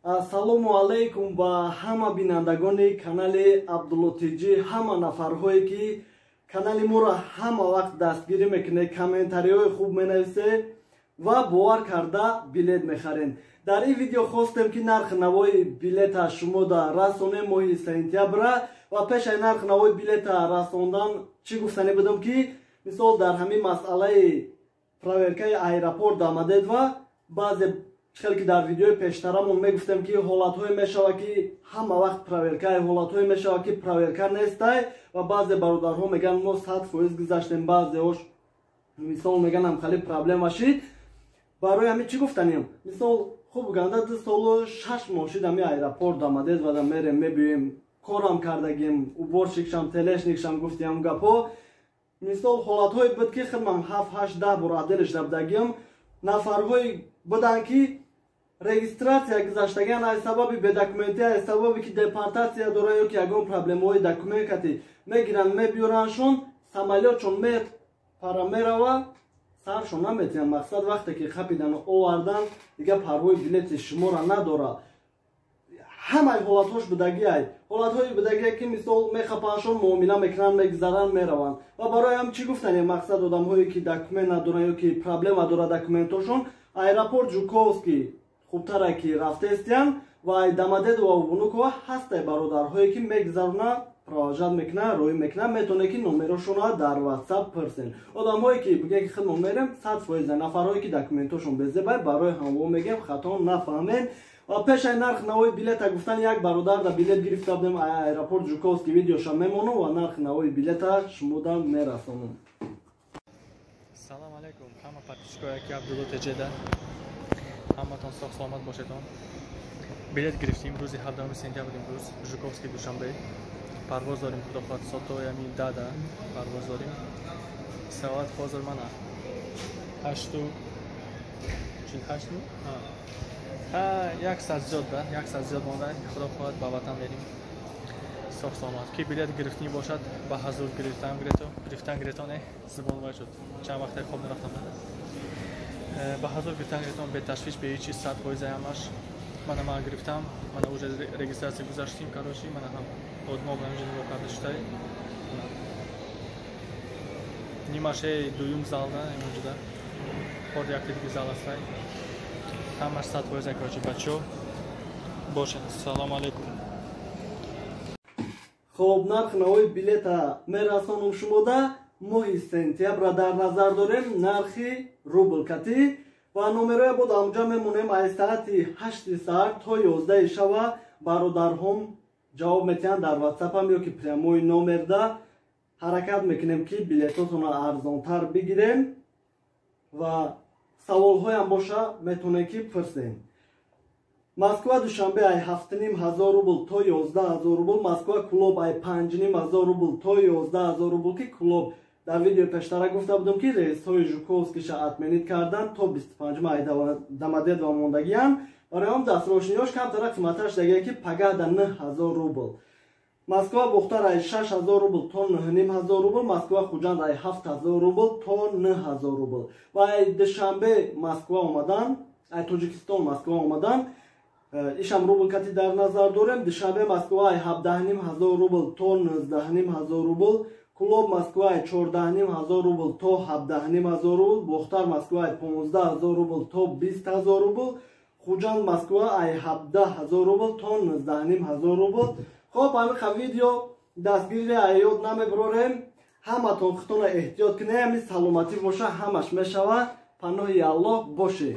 Ассалому алайкум ба ҳама бинандагони канали Абдулло ТЖ, ҳама нафарҳое ки канали моро ҳама вақт дастгирӣ мекунед, комментариҳои хуб менависед ва бовар карда билет мехаред. Дар ин видео хостем ки нархи навои билета шумо да расонем моҳи сентябра ва пешаи нархи навои билета расондан чӣ гуфтанӣ будам ки мисол дар ҳамин масъалаи проверкаи аэропорт Домодедово баъзе хеле ки дар видеои пештарамон мегуфтем ки ҳолатҳое мешавад ки ҳама вақт проверкае, ҳолатҳое мешавад ки проверка нестай ва баъзе бародарҳо мегӯянд мо 100% гузаштем, баъзеҳош мисол мегӯянд ҳам хеле проблема шид. Барои ҳамин чӣ гуфтанем? Мисол хуб ганда 2 солу 6 моҳ шид ҳами аэропорт Домодедово мерем, мебиёем, корам кардагим, уборщикшам, тележникшам, гуфтиам гапҳо. Мисол ҳолатҳое буд ки хидмам 7, 8, 10 бор отделиш будагим, нафарҳое буданд ки регистрация гузаштагиан аз сабаби бедокументӣ, аз сабаби ки депортатсия доранд ё ки ягон проблемаҳои документ кати мегиранд, мебиёрандшон, самолётшон мепара, мерава, саршон наметиҳанд. Мақсад, вақте ки хапидану овардан, дигар парвои билети шуморо надорад. Ҳамаи ҳолатҳош будагиай, ҳолатҳои будагие ки мисол мехапандшон, муомила мекунанд, мегузаранд, мераванд. Ва барои ҳам чӣ гуфтанем? Мақсад, одамҳое ки документ надоранд ё ки проблема дорад документошон, аэропорт Жуковский хубтаре ки рафтаистиянд ва Домодедово Внуково ҳастай бародарҳое ки мегузаронанд, провожать мекунанд, роҳӣ мекунанд. Метавонед ки номерошонро дар Ватсап пурсен. Одамҳое ки бигӯянд ки худмон мерем, 100%. Нафарҳое ки документошон безебай, барои ҳамво мегӯем, хато нафаҳмед. Ва пешаи нарх навои билета гуфтан, як бародар да билет гирифта будем аэропорт Жуковский, видеоша мемонам ва нархи навои билета шумода мерасонам. Салом алейкум ҳама подписчикое ки Абдулло ТЖда, ҳаматон соҳ саломат бошедон. Билет гирифтим, рӯзи 17 сентябр, имрӯз Жуковский, Душанбе парвоз дорем. Худо хоҳад, соатҳои ами 10-да парвоз дорем. Соат ҳозир мана 8:48. Як соат зиёд да, як соат зиёд монда. Худо хоҳад, ба ватан мерим соҳ саломат. Ки билет гирифтанӣ бошад, ба ҳазур гирифтан гирето, гирифтан гиретоне. Зибон вай шуд, чанд вақте хоб нарафтам. Ба ҳазур гирифтан гиретон, беташвиш, бе ҳеҷ чиз, 100% ҳамаш. Мана ман гирифтам, мана уже регистрация гузаштим. Короче, мана ҳам одмо инҷа нигоҳ карда шудай, нимаше дуюм залда инҷода ход, якте диги зал астай, ҳамаш 100%. Короче, бачо бошед, салому алейкум. Хоб, нархи навои билета мерасонам шумода. Моҳи сентябра дар назар дорем, нархи рубл катӣ ва номероя буд. Амҷа мемонем, аз соати 8-и саҳар то 11-и шава бародарҳом ҷавоб метиҳанд дар Ватсапам ё ки прямой номерда. Ҳаракат мекунем ки билетотонро арзонтар бигирем ва саволҳоям боша, метавонем ки пурсем. Москва Душанбе ай 7500 рубл то 11 000 рубл. Москва Кулоб ай 5500 рубл то 11 000 рубл, ки Кулоб дар видеои пештара гуфта будам ки рейсҳои Жуковскиша отменить кардан, то 25 ай Домодедово мондагиянд. Барои ҳам дастрочныйёш камтара қиматтар шудагия, ки пагада 9000 рубл. Москва Бохтар ай 6000 рубл то 9500 рубл. Москва Хуҷанд ай 7000 рубл то 9000 рубл. Ва ай Душанбе Москва омадан, ай Тоҷикистон Москва омадан, ишам рубл кати дар назар дорем. Душанбе Москва ай 17 500 рубл то 19 500 рубл. Кулоб Москва ай 14 500 рубл то 17 500 рубл. Бохтар Москва ай 15 000 рубл то 20 000 рубл. Хуҷанд Москва ай 17 000 рубл то 19 500 рубл. Хоб, ҳамиқа видео дастгири аёд намебурорем. Ҳаматон худтона эҳтиёт кунед, ҳами саломатӣ боша, ҳамаш мешава. Паноҳи Аллоҳ бошед.